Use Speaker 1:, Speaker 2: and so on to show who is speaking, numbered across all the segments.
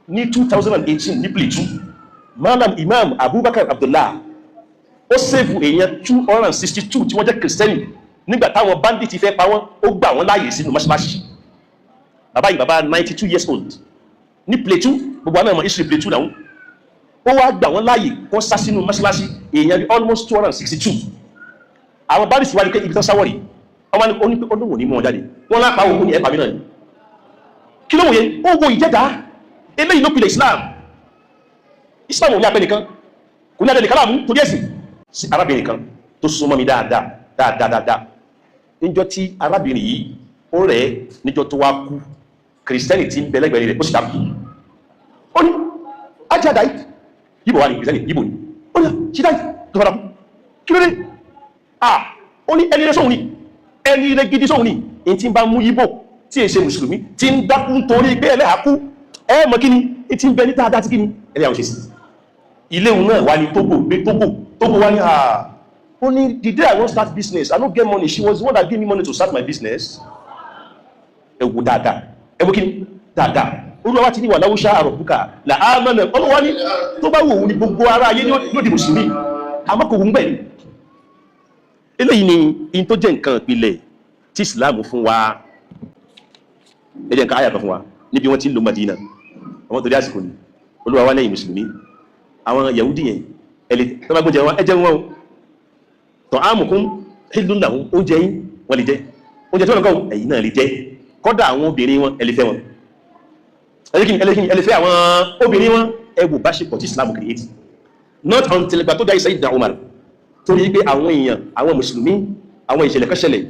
Speaker 1: Ní 2018 ní Plateau, Malam Imam Abubakar Abdullah, ó save èèyàn 262 tí wọ́n jẹ́ Kìrìsìtẹ́nì nígbà táwọn bandit fẹ́ pa wọ́n. Ó gbà wọ́n láàyè sínú mọ́ṣáláṣí. Bàbá yìí, bàbá 92 years old ní Plateau, gbogbo àwọn ọmọ history Plateau náà, ó wá gbà wọ́n láàyè kó sá sínú mọ́ṣáláṣí, èèyàn bí almost 262. Àwọn bandit wá ní pé ibi tán sáwọ́ rí, ọmọ ní oní pé olóhùn ní mú wọn jáde. Wọ́n lápá òun ní ẹ̀pà mi náà ni. Kí ló wòye? Ó wo ìjẹ́dá. Eléyìí ló pilẹ̀ Islam. Islam ò ní apẹ́ nìkan, kò ní adẹ́ nìkan láàmú torí ẹ̀sìn. Sí arábìnrin kan tó súnmọ́ mi dáadáa dáadáa dáadáa, níjọ́ tí arábìnrin yìí ó rẹ̀, níjọ́ tó wá kú, Kìrìsìtẹ́nì tí ń bẹ lẹ́gbẹ̀ẹ́ rẹ̀, ó sì dákú. Ó ní ajá died. Yíbo wà ní Kìrìsìtẹ́nì, yíbo ni. Ó ní she died tó fara kú. Kí ló dé? Ah, ó ní ẹni rẹ̀ sóhun ni, ẹni rẹ̀ gidi sóhun ni. Èyí tí ń bá mú yíbo tí è ṣe mùsùlùmí tí ń dákú nítorí pé ẹlẹ́hà kú, ẹ mọ̀ kí ni tí ń bẹ ní dáadáa tí kí ni ẹlẹ́hà ò ṣe sí. Ilé òun náà wà ní Togo gbé Togo. Togo wá ní à ó ní, "The day I wan start business, I no get money. She was the one that give me money to start my business." Ẹ wo dáadáa, ẹ wo kí ni dáadáa. Olúwa wa ti ní wà láwùṣà àrọ̀bùkà là á mọ̀nà. Olúwa ní tó bá wù ú ní gbogbo ara ayé ní ó di mùsùlùmí, àmọ́ kò wù ú bẹ́ẹ̀ ni. Eléyìí ni in tó jẹ́ nǹkan ìpìlẹ̀ tí Islam fún wa. Ẹ jẹ́ nǹkan àyà kan fún wa níbi wọ́n ti ń lo Madina. Àwọn torí àsìkò ni. Olúwa wa lẹ́yìn mùsùlùmí, àwọn Yahudi yẹn, ẹ̀lẹ́ tó bá gbóúnjẹ wọn, ẹ jẹun wọn o. Ta'amukum hillun lahum, oúnjẹ yín wọ́n lè jẹ, oúnjẹ tí wọ́n kọ́ ẹ̀yin náà lè jẹ. Kọ́dà àwọn obìnrin wọn, ẹ lè fẹ́ wọn. Ẹlẹ́kìnì ẹlẹ́kìnì, ẹ lè fẹ́ àwọn obìnrin wọn. Ẹ wò báṣepọ̀ tí Islam create. Not until ìgbà tó dá Sayyidina Umar, torí pé àwọn èèyàn, àwọn mùsùlùmí, àwọn ìṣẹ̀lẹ̀ kan ṣẹlẹ̀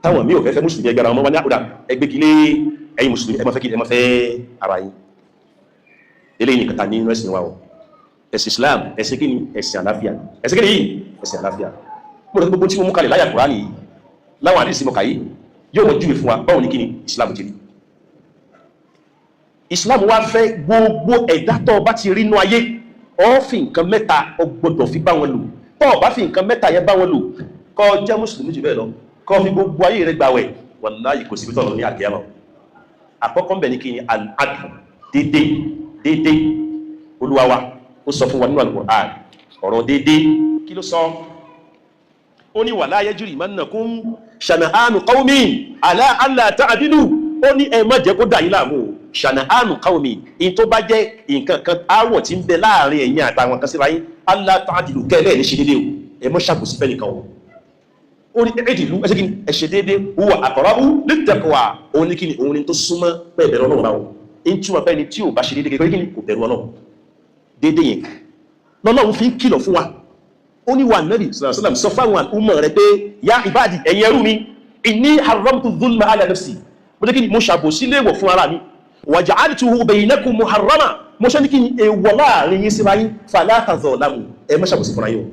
Speaker 1: táwọn mí ò fẹ́ fẹ́ mùsùlùmí ẹgbẹ́ ara wọn. Wọn ní àkúdà ẹgbẹ́ kílé, ẹ̀yin mùsùlùmí, ẹ má fẹ́ kí ẹ má fẹ́ ara yín. Eléyìí nìkan ta ní inú ẹ̀sìn wa o. Ẹ̀sìn Islam, ẹ̀sìn kí ni? Ẹ̀sìn àlàáfíà. Ẹ̀sìn kí ni yìí? Ẹ̀sìn àlàáfíà. Mo rẹ̀ gbogbo tí mo mú kalẹ̀ láyà Kùránì yìí, láwọn àdìsí mo kà yìí, yóò mọ̀ júwe fún wa báwo ni kí ni Islam ti rí. Islam wá fẹ́ gbogbo ẹ̀dá tó bá ti rí inú ayé, ó fi nǹkan mẹ́ta, ó gbọ́dọ̀ fi bá wọn lò. Tó bá fi nǹkan mẹ́ta yẹn bá wọn lò, kó jẹ́ mùsùlùmí jù bẹ́ẹ̀ lọ, kó fi gbogbo ayé rẹ̀ gbàwẹ̀, wàláhì, kò síbi tọ́lọ ní àkíyàmọ̀. Àkọ́kọ́ ń bẹ̀ ní kí ni? Al-adl, dédé, dédé. Olúwa wa ó sọ fún wa nínú Al-Qur'an ọ̀rọ̀ dédé. Kí ló sọ? Ó ní wala yajrimannakum shana'anu qawmin ala alla ta'dilu. Ó ní ẹ má jẹ́ kó dà yín láàmú o. Shana'anu qawmin, in tó bá jẹ́ nǹkan kan, áwọ̀ tí ń bẹ láàrin ẹ̀yin àtàwọn kan síra yín, alla ta'dilu, kẹ́lẹ́ ní ṣe dédé o, ẹ má ṣàbòsí fẹ́ nìkan o. Ó ní i'dilu, ẹ ṣe kí ni? Ẹ ṣe dédé. Huwa aqrabu littaqwa. Òun ní kí ni? Òun ní tó súnmọ́ pẹ́ bẹ̀rù Ọlọ́run báwo. In túmọ̀ pẹ́ ni tí ò bá ṣe dédé kékeré, kí ni? Kò bẹ̀rù Ọlọ́run. Dédé yẹn lọ́lọ́run fi ń kìlọ̀ fún wa. Ó ní wà nẹ́bì sàlám, sọ fáwọn àlùmọ̀ rẹ̀ pé ya ibadi, ẹ̀yin ẹrú mi, inni haramtu dhulma ala nafsi, mo jẹ́ kí ni? Mo ṣàbòsí léèwọ̀ fún ara mi. Wa ja'altuhu baynakum muharrama, mo ṣe ní kí ni? Èèwọ̀ láàrin yín síra yín. Fala tadhalamu, ẹ má ṣàbòsí fúnra yín o.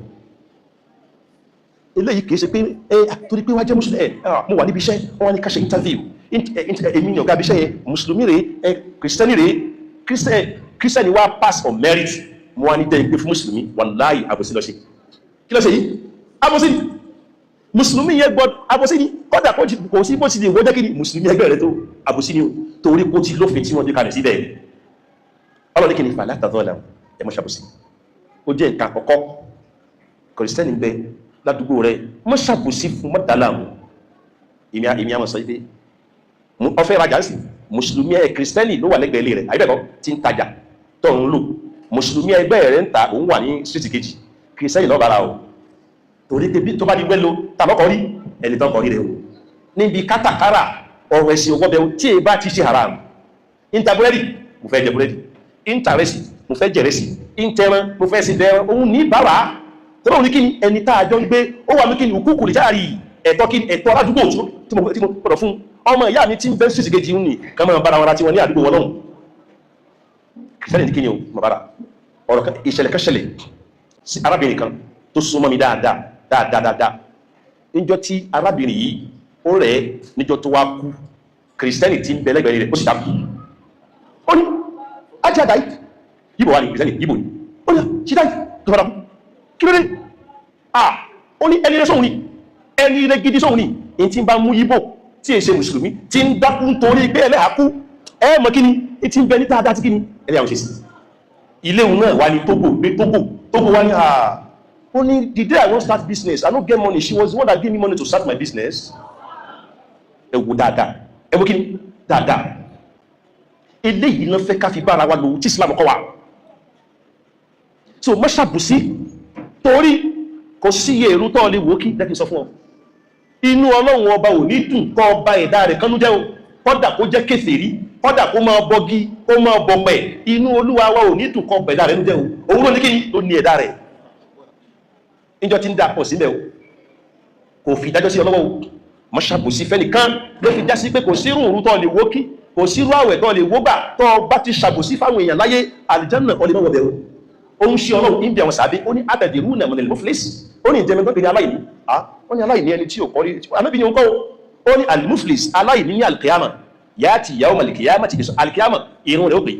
Speaker 1: Eléyìí kìí ṣe pé ẹ torí pé wá jẹ́ mùsùlùmí. Ẹ mo wà níbi iṣẹ́, wọ́n wá ní ká ṣe interview. Èmi ní ọ̀gá ibi iṣẹ́ yẹn, mùsùlùmí rèé, ẹ kìrìsìtẹ́nì rèé. Kìrìsìtẹ́nì wá pass on merit, mo wá ní dẹ́ ìpè fún mùsùlùmí. Wàláhì, àbòsí lọ ṣe. Kí ló ṣe yìí? Àbòsí ni. Mùsùlùmí yẹn gbọ́ àbòsí ni. Kọ́dà kò sí bó ti lè wọ́n jẹ́ kí ni mùsùlùmí ẹgbẹ́ rẹ tó, àbòsí ni o, torí kó ti lófin tí wọ́n gbé kalẹ̀ síbẹ̀. Ọlọ́ni kí ni? Fala tadhalamu, ẹ má ṣàbòsí. Ó jẹ́ nǹkan àkọ́kọ́. Kìrìsìtẹ́nì bẹ ládùúgbò rẹ, má ṣàbòsí fún, má dà láàmú. Èmi àmọ̀ sọ pé ó fẹ́ rajà sí, mùsùlùmí ẹ kìrìsìtẹ́nì ló wà lẹ́gbẹ̀ẹ́ ilé rẹ̀ àyíbẹ̀kọ́ tí ń tajà tó ń lò. Mùsùlùmí ẹgbẹ́ rẹ̀ ń ta, òun wà ní street kejì. Kìrìsìtẹ́nì lọ́ọ́ bára o, torí pé bí tó bá di wẹ́lo tàbọ́kọ̀ rí ẹni tó kọ̀ rí rẹ̀ o. Níbi kátàkárà, ọ̀rọ̀ ẹ̀sìn òwò bẹ̀rù tí èyí bá ti ṣe haram. Ń ta búrẹ́dì, mo fẹ́ jẹ búrẹ́dì. Ń ta rẹ́sì, mo fẹ́ jẹ rẹ́sì. Ń tẹran, mo fẹ́ sí dẹran. Òun ní bàrà tó bá òun ní kí ni ẹni tá a jọ ń gbé, ó wà ní kí ni òkúkù lè jáàrí ẹ̀tọ́, kí ni ẹ̀tọ́ aládùúgbò tí mo gbọ́dọ̀ fún ọmọ ìyá mi tí ń bẹ́ sí kejì ń nì kán máa bára wọn ra tí wọn ní àdúgbò wọn lọ́hùn. Kìrìsìtẹ́nì ní kí ni o mọ̀ bára ọ̀rọ̀ kan. Ìṣẹ̀lẹ̀ kan ṣẹlẹ̀ sí arábìnrin kan tó súnmọ́ mi dáadáa dáadáa dáadáa. Níjọ́ tí arábìnrin yìí ó rẹ̀, níjọ́ tó wá kú, kìrìsìtẹ́nì tí ń bẹ lẹ́gbẹ̀ẹ́ rẹ̀, ó sì dákú. Ó ní ajá died. Yíbo wà ní kìrìsìtẹ́nì, yíbo ni. Ó ní she died tó fara kú. Kí ló dé? Ah, ó ní ẹni rẹ̀ sóhun ni, ẹni rẹ̀ gidi sóhun ni. In tí ń bá mú yíbo tí è ṣe mùsùlùmí tí ń dákú nítorí pé ẹlẹ́hà kú, Ẹ mọ̀ kí ni tí ń bẹ ní dáadáa tí kí ni ẹ̀rí àwọn ṣe sí ilé òun náà wà ní Togo gbé Togo. Togo wá ní à ó ní, "The day I wan start business, I no get money. She was the one that give me money to start my business." Ẹ wò dáadáa, ẹ wò kí ni dáadáa. Eléyìí náà fẹ́ ká fi bára wa lò tí Islam kọ́ wa. So má ṣàbùsí, torí kò sí iye èrú tó lè wò kí lẹ́kìn sọ fún ọ, inú Ọlọ́run Ọba ò ní dùn kọ́ ọba ẹ̀dá rẹ̀ kánú jẹ́ o. Kọ́dà kó jẹ́ kèfèrí, kọ́dà kó máa bọgi, kó máa bọ̀pẹ̀, inú Olúwa wa ò ní dùn kọ́ ọba ẹ̀dá rẹ̀ nú jẹ́ o. Òun ló ní kí ló ní ẹ̀dá rẹ̀ níjọ́ tí ń dà pọ̀ síbẹ̀ o. Kò fi ìdájọ́ sí ọlọ́wọ́ o. Má ṣàbòsí fẹ́nìkan. Ló fi já sí pé kò sírù òru tó lè wó kí, kò sírú àwẹ̀ tó lè wó gbà, tó bá ti ṣàbòsí fáwọn èèyàn láyé, àlìjánnà kọ́ lè mọ́wọ́ bẹ̀rù. Ó ń ṣe Ọlọ́run ìbí àwọn sàbí. Ó ní, "Atadruna manil muflis?" Ó ní, ìjẹmẹ́ tó pè ní aláìní? Ó ní aláìní ẹni tí ò kọ́ rí. Anábì ní òun kọ́. Ó ní al-muflis, aláìní ní alkiyama, ya'ti yawma al-qiyamati, alkiyama, irun rẹ̀ ó pè,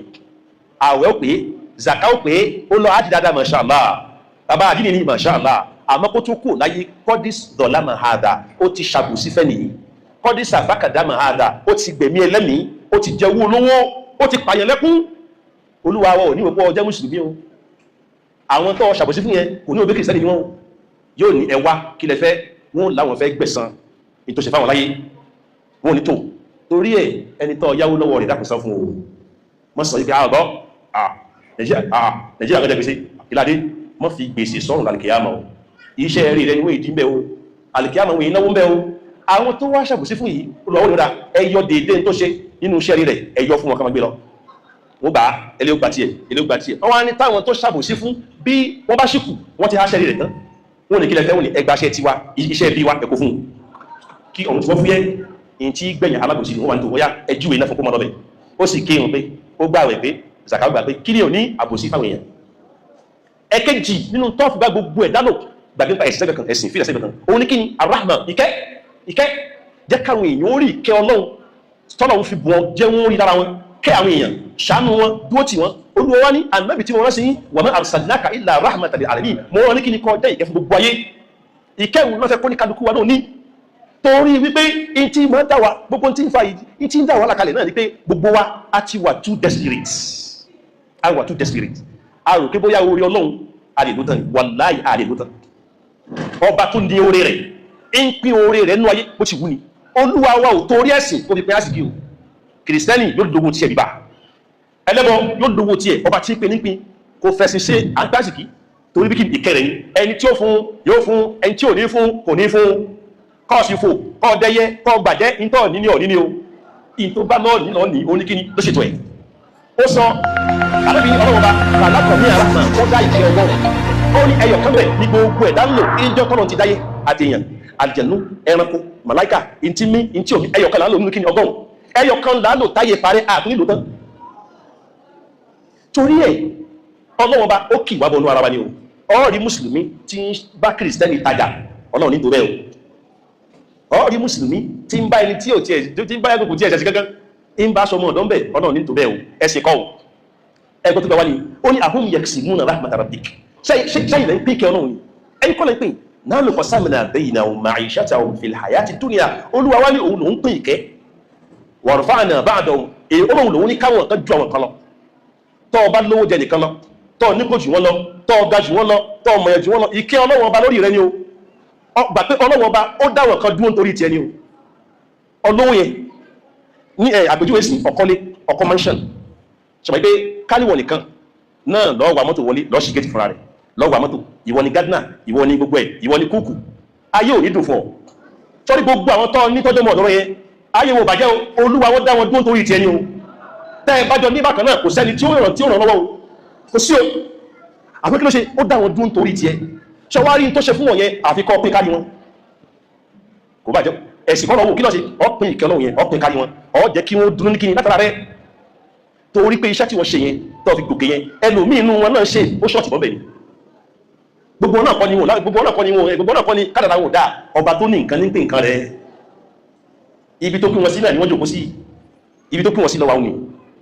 Speaker 1: àwẹ̀ ó pè, zaka ó pè, ó lọ ájì dáadáa, masha Allah, bàbá àdínì ní masha Allah. Àmọ́ kó tó kù láyé, qad zalama hadha, ó ti ṣàbòsí fẹ́ nìyí, qad safaka dama hadha, ó ti gbẹ̀mí ẹlẹ́mìí, ó ti jẹ owó olówó, ó ti pààyàn lẹ́kún. Olúwa wa ò ní òpó ọjọ́ mùsùlùmí o. Àwọn tó ṣàbòsí fún yẹn, kò ní òbí kìrìsìtẹ́nì ni wọ́n. Yóò ní, ẹwà kí lẹ fẹ́? Wọ́n láwọn fẹ́ gbẹ̀san ní tó ṣe fáwọn láyé. Wọ́n ní tó torí ẹ̀, ẹni tó yáwó lọ́wọ́ rẹ̀, dákun san fún o. Mọ́ sọ ibi àgọ́ Nàìjíríà gẹ́gẹ́ gbèsè ìlàdé. Mọ́ fi gbèsè sọ́rùn lálìkìyàmọ̀ o. Iṣẹ́ rí rẹ ni wọ́n ìdí ń bẹ́ o. Àlìkìyàmọ̀ wọn ìnáwó ń bẹ́ o. Àwọn tó wá ṣàbòsí fún yìí, olùwàwó ni ó dá ẹyọ déédéé tó ṣe nínú iṣẹ́ rí rẹ̀, ẹyọ fún wọn ká máa gbé lọ. Wọ́n gbà á, ẹlẹ́ ó gbà tiẹ̀, ẹlẹ́ ó gbà tiẹ̀. Wọ́n wá ní táwọn tó ṣàbòsí fún, bí wọ́n bá ṣìkù, wọ́n ti háṣẹ́ rí rẹ̀ tán, wọ́n ní kílẹ̀ fẹ́? Wọ́n ní ẹgbàṣẹ́ tiwa, iṣẹ́ bí wa, ẹ̀kọ́ fún un kí ọ̀run tí wọ́n fúyẹ́. In tí gbẹ̀yìn alábòsí, wọ́n wà ní tó wọ́yá ẹjúwe náà fún kó mọ́ lọ́bẹ̀. Ó sì kéhùn pé ó gbàwẹ̀ pé zaka gbà pé kí ni ò ní àbòsí fáwọn èèyàn. Ẹ̀kejì nínú tọ́ọ̀fù bá gbogbo ẹ̀ dálò, gbàgbé nípa ẹ̀sìn sẹ́gbẹ̀ kan, ẹ̀sìn fílẹ̀ sẹ́gbẹ̀ kan, òun ní kí ni? Arahma, ìkẹ́. Ìkẹ́, jẹ́ káwọn èèyàn ó rí ìkẹ́ Ọlọ́run tọ́lọ́run fi bù ọ, jẹ́ wọ́n rí lára wọn. Kẹ́ àwọn èèyàn, ṣàánú wọn, dúró tì wọ́n. Olúwa wá ní ànábì tí wọ́n rán sí yín, wa ma arsalnaka illa rahmatan lil alamin, mo rán ní kí ni? Kọ́ jẹ́ ìkẹ́ fún gbogbo ayé. Ìkẹ́ òun lọ́fẹ́ kó ní kálukú wa náà ní, torí wípé in tí máa dá wa, gbogbo tí ń fa yìí, in tí ń dá wa lákalẹ̀ náà ni pé gbogbo wa a ti wà too desperate, a wà too desperate. A rò pé bóyá orí Ọlọ́run a lè ló tán. Wàláì, a lè ló tán. Ọba tó ní oore rẹ̀ ń pín oore rẹ̀ nú ayé bó ti wù ní. Olúwa wa ò torí ẹ̀sìn kó fi pín àsìkí o. Kìrìsìtẹ́nì yóò lówó tiẹ̀, bíbá ẹlẹ́bọ yóò lówó tiẹ̀. Ọba tí ń pín ní pín, kò fẹ̀sìn ṣe àgbàsìkí, torí bí kí ìkẹ́ rẹ̀ ní. Ẹni tí ó fún yóò fún, ẹni tí ò ní fún kò ní fún. Kọ́ sí fò, kọ́ dẹ́yẹ, kọ́ gbàjẹ́, ìntọ́ níní ọ̀ níní o. Ìntó bá náà nílọ ní oníkíní ló ṣètò ẹ̀. Ó sọ alábi ọlọ́wọ́ bá kàlákọ̀ ní àràmà, ó dá ìkẹ́ ọgọ́rùn. Ó ní ẹyọ kan bẹ̀ ní gbogbo ẹ̀dá ń lò ìjọ tọ́nà ti dáyé, àti èèyàn, àlìjẹ̀nú, ẹranko, màláìkà, ntí mí, ntí omi. Ẹyọ kan là ń lò nínú kíni? 100. Ẹyọ kan là ń lò táyé parẹ́, àtún nílò tán. Torí ẹ̀, Ọlọ́wọ́ bá ó kì wá bọnú ara wa ni o. Ọ̀rí mùsùlùmí tí ń bá kìrìsìtẹ́nì tajà, Ọlọ́run ní tó bẹ́ẹ̀ o. Ọ̀rí mùsùlùmí tí ń bá ẹni tí ò tiẹ̀, tí ń bá ẹgbẹ́ kò tí ẹ̀ ṣẹ̀ṣẹ̀ gángan, ń bá sọmọ ọ̀dọ́ ń bẹ̀, Ọlọ́run ní tó bẹ́ẹ̀ o. Ẹ̀sìn kọ́ o. Ẹgbẹ́ tó bá wá ní, ó ní ahum yaksimuna rahmata rabbik, sẹ́yìn lẹ́ ń pín kẹ́ Ọlọ́run ni? Ẹ̀yin kọ́ lẹ́ ń pín. Nahnu qasamna baynahum ma'ishatahum fil hayati dunya. Olúwa wá ní òun lòún pín ìkẹ́. Wa rafa'na ba'dahum, èyí Ọlọ́run lòún ní káwọn kan ju àwọn kan lọ. Tọ́ ọ bá lówó jẹ nìkan lọ, tọ́ ọ nípò jù wọ́n lọ, tọ́ ọ ga jù wọ́n lọ, tọ́ ọ mọ̀yàn jù wọ́n lọ, ìkẹ́ Ọlọ́run Ọba lórí rẹ ni o. Gbà pé Ọlọ́run Ọba ó dáwọn kan dúró nítorí tiẹ̀ ni o. Ọlọ́wọ́ yẹn ní ẹ̀ àpèjúwe sí ọkọ́lé, ọkọ́ mansion, ṣọ̀pọ̀ pé káníwọ̀ nìkan náà lọ́ọ́ wa mọ́tò wọlé, lọ́ọ́ ṣì géètì fúnra rẹ̀, lọ́ọ́ wa mọ́tò, ìwọ ni gardener, ìwọ ni gbogbo ẹ̀, ìwọ ni kúùkù, ayé ò ní dùn fún ọ. Sọ́rí, gbogbo àwọn tọ́ ní tọ́jú mọ̀ ọ̀dọ́rọ̀ yẹn, ayé wo bàjẹ́ o. Olúwa wọ́n dá wọn dúró nítorí tiẹ̀ ni o. Tẹ́ ẹ bá jọ ní bákan náà, kò sẹ́ni tí ó ràn, tí ó ràn lọ́wọ́ o, kò sí o. Àfi kí ló ṣe? Ó dá wọn dúró nítorí tiẹ̀. Ṣé wàá rí tó ṣe fún wọn yẹn? Àfi kọ́ pín kárí wọn. Kò bàjẹ́. Ẹ̀sìn kọ́ lọ́wọ́. Kí ló ṣe? Ọ pín ìkẹ́ Ọlọ́run yẹn, ọ pín kárí wọn, ọ jẹ́ kí wọ́n dúró ní kíni látara rẹ̀, torí pé iṣẹ́ tí wọ́n ṣe yẹn tó fi gòkè yẹn, ẹlòmíì inú wọn náà ṣe, ó ṣọ́ọ̀tì bọ́bẹ̀ ni. Gbogbo náà kọ́ ni wọn, gbogbo náà kọ́ ni wọn, gbogbo náà kọ́ ni kádàrá wọn dáa. Ọba tó ní nǹkan ní pé nǹkan rẹ̀, ibi tó pín wọn sí náà ni wọ́n jòkó sí. Ibi tó pín wọn sí lọ́wọ́ àwọn ni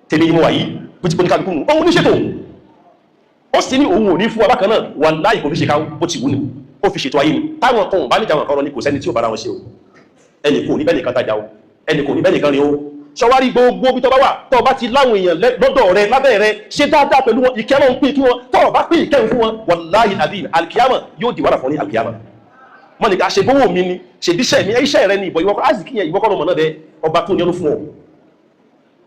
Speaker 1: tèmi ni mo wà yìí, bó ti pín ní kálukú nù. Òun ní ṣètò, ó sì ní òun ò ní fún wa bákan náà. Wàláhì, kò fi ṣe káwó, bó ti wù ní ó fi ṣètò ayé ni. Táwọn kan ò bá níjà, wọn kan lọ ní, kò sẹ́ni tí ò bára wọn ṣe o. Ẹnì kò ní bẹ́ẹ̀ nìkan tajà o, ẹnì kò ní bẹ́ẹ̀ nìkan rin o. Ṣọwárí gbogbo bí tọ́ bá wà, tọ́ bá ti láwọn èèyàn lọ́dọ̀ rẹ, lábẹ́ rẹ, ṣe dáadáa pẹ̀lú wọn. Ìkẹ́ lọ́n pín kí wọn, tọ́ bá pín ìkẹ́ fún wọn, wàláhì àbí alkiyama yóò di wàrà fún ní alkiyama. Mọ́ ní ká ṣe bówó mi ni, ṣèbíṣẹ́ mi, iṣẹ́ rẹ ni ìbọ̀ ìwọ́kọ́ azìkí yẹn, ìwọ́kọ́ lọ́mọ náà bẹ ọba tó ní ọdún fún ọ.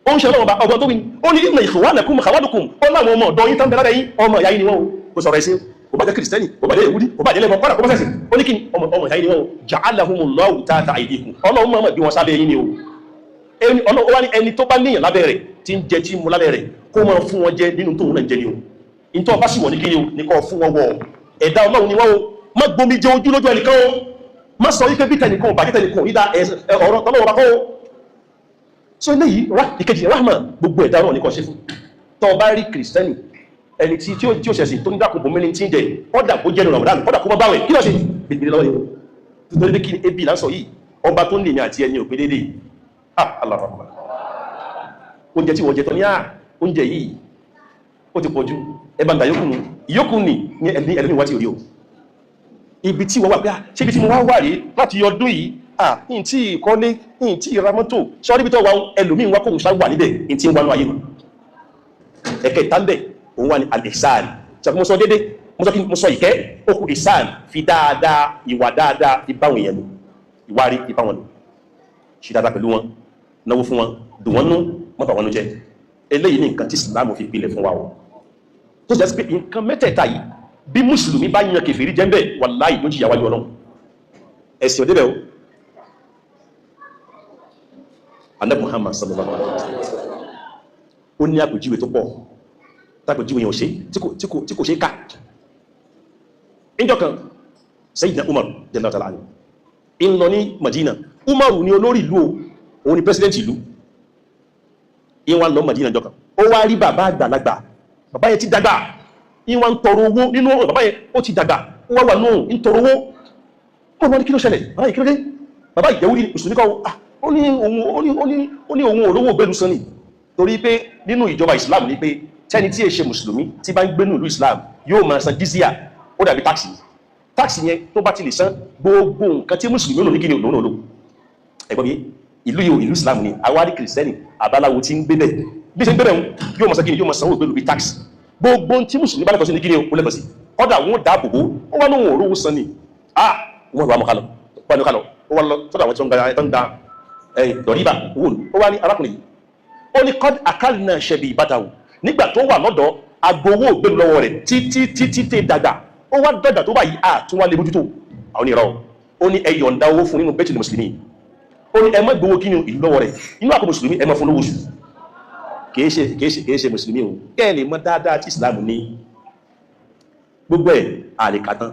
Speaker 1: Ó ń ṣe ọlọ́wọ́ ọba tó wí, ó ní inna ikhwanakum khawalukum. Ó láwọn ọmọ ọ̀dọ́ yín tán bẹ lábẹ́ yín, ọmọ ìyá yín ni wọ́n o. Kò sọ̀rọ̀ ẹ̀sìn, kò bá jẹ́ Kìrìsìtẹ́nì, kò bá jẹ́ Yẹhudi, kò bá jẹ́ lẹ́bọ̀, kọ́dà kó bá sẹ̀sìn. Ó ní kí ni? Ọmọ ìyá yín ni wọ́n o. Ja'alahumullahu tahta aydikum. Ọlọ́run mọ̀ bí wọ́n sábẹ́ yín ni o. Ọlọ́run wá ní ẹni tó bá níyàn lábẹ́ rẹ̀, tí ń jẹ, tí ń mu lábẹ́ rẹ̀, kó máa fún wọn jẹ nínú tóun náà jẹ ni o. Ìtọ́ bá sì wọ̀ ní kí ni o ní kó fún wọn wọ̀. Ẹ̀dá Ọlọ́run ni wọ́n o. Má gbomi jẹ ojú lójú ẹnìkan o. Má sọ wípé bí tẹnìkan ò bàjẹ́, tẹnìkan ò ní da ọ̀rọ̀ tọ́lọ́wọ́ bá kọ́ o. So eléyìí ìkejì, rahma, gbogbo ẹ̀dá náà ní kó ṣe fún. Tó bá rí Kìrìsìtẹ́nì, ẹni tí ó ṣẹ̀sìn, tó ní dákùn bòmí ní tí ń jẹ, kọ́dà kó jẹ́ Ramadan, kọ́dà kó mọ́ báwẹ̀, kí ló ṣe gbègbè lọ́wọ́ yìí? Nítorí pé kí ni? Ebi là ń sọ yìí. Ọba tó ń lè ní àti ẹni òpé déédéé. Ah, Allahu Akbar! Oúnjẹ tí wọ́n jẹ tán ní à oúnjẹ yìí ó ti pọ̀jù, ẹbá ń da yókù nù ìyókù ní ní ẹlẹ́mì wá tí ò rí o. Ibi tí wọ́n wà pé à ṣé ibi tí mo wá wà rí láti ọdún yìí, à ní tí ìkọ́lé, ní tí ìra mọ́tò ṣọ́, níbi tó wà, ẹlòmíín wá kóhùn ṣá wà níbẹ̀ ní tí ń wánú ayé nù. Ẹ̀kẹta ń bẹ̀, òun wà ní al-ihsan. Ṣàkóso mo sọ dédé, mo sọ kí mo sọ ìkẹ́, ó kù ihsan, fi dáadáa, ìwà dáadáa fi báwọn èèyàn lò, ìwà rí fi bá wọn lò, ṣe dáadáa pẹ̀lú wọn, náwó fún wọn, dùn wọ́n nú, má bà wọ́n nú jẹ́. Eléyìí ní nǹkan tí Islam fi pilẹ̀ fún wa o, tó jẹ́ sí pé nǹkan mẹ́tẹ̀ẹ̀ta yìí, bí mùsùlùmí bá yan kèfèrí jẹ́ ń bẹ̀, wàláhì, ló jìyà wájú Ọlọ́run. Ẹ̀sìn òdébẹ̀ o. Ànábì Muhammad sallallahu alaihi wasallam, ó ní àpèjúwe tó pọ̀, tápèjúwe yẹn ò ṣe tí kò ṣe ká. Níjọ́ kan, Sayyidina Umar jalla ta'ala anhu ń lọ ní Madina. Umaru ni olórí ìlú o, òun ni president ìlú. Ìwọ̀n lọ Madina jọ kan, ó wá rí bàbá àgbàlagbà. Bàbá yẹn ti dàgbà, ìwọ̀n ń tọrọ owó nínú ọ̀rọ̀. Bàbá yẹn ó ti dàgbà, ó wá wà nù ń tọrọ owó. Ó wọ́n ní, kí ló ṣẹlẹ̀, bàbá yìí? Kí ló dé, bàbá? Ìyẹ̀wò ní mùsùlùmí kọ́. Ah, ó ní òun òrówó gbẹ́lu sani, torí pé nínú ìjọba Islam ní pé tẹ́ni tí è ṣe mùsùlùmí tí bá ń gbé nínú ìlú Islam yóò máa san jizya. Ó dàbí tax. Tax yẹn, tó bá ti lè san, gbogbo nǹkan tí mùsùlùmí ò lò ní kí ni òun lò. Ẹ̀gbọ́n mi, ìlú yìí, ìlú Islam ni. Àwárí Kìrìsìtẹ́nì àbáláwo tí ń gbé bẹ̀, bí ṣe ń gbé bẹ̀ ń yóò máa san kí ni? Yóò máa sanwó ìgbélú bí tax. Gbogbo tí mùsùlùmí bá lẹ́tọ̀ọ́ sí ní kí ni ó lẹ́tọ̀ọ́ sí, kọ́dà wọn dáàbò bò ó. Wá lóhun òrówó san ni. Ah, wọ́n wà mọ́ kálọ̀, wọ́n ní kálọ̀. Ó wá lọ sọ́dọ̀ àwọn tí wọ́n ń gba dọ̀ríbà owó. Ó wá ní arákùnrin yìí, ó ní kọ́d àkàlìnà ṣẹ̀bì ìbátàwò. Nígbà tó wà lọ́dọ̀, agbowó ògbélu lọ́wọ́ rẹ̀ títí títí tẹ́ dàgbà. Ó wá dàgbà tó báyìí, àtún wá lè mójútó àwọn onírọ̀. Ó ní ẹ yọ̀ǹda owó fún nínú bẹ́tìlì mùsùlùmí. Ó ní ẹ má gbowó kí ni ìlú lọ́wọ́ rẹ̀, inú àpò mùsùlùmí, ẹ má fún lówó oṣù. Kìí ṣe mùsùlùmí o. Kẹ́ ẹ lè mọ̀ dáadáa tí Islam ní gbogbo ẹ̀ àlèkàtán.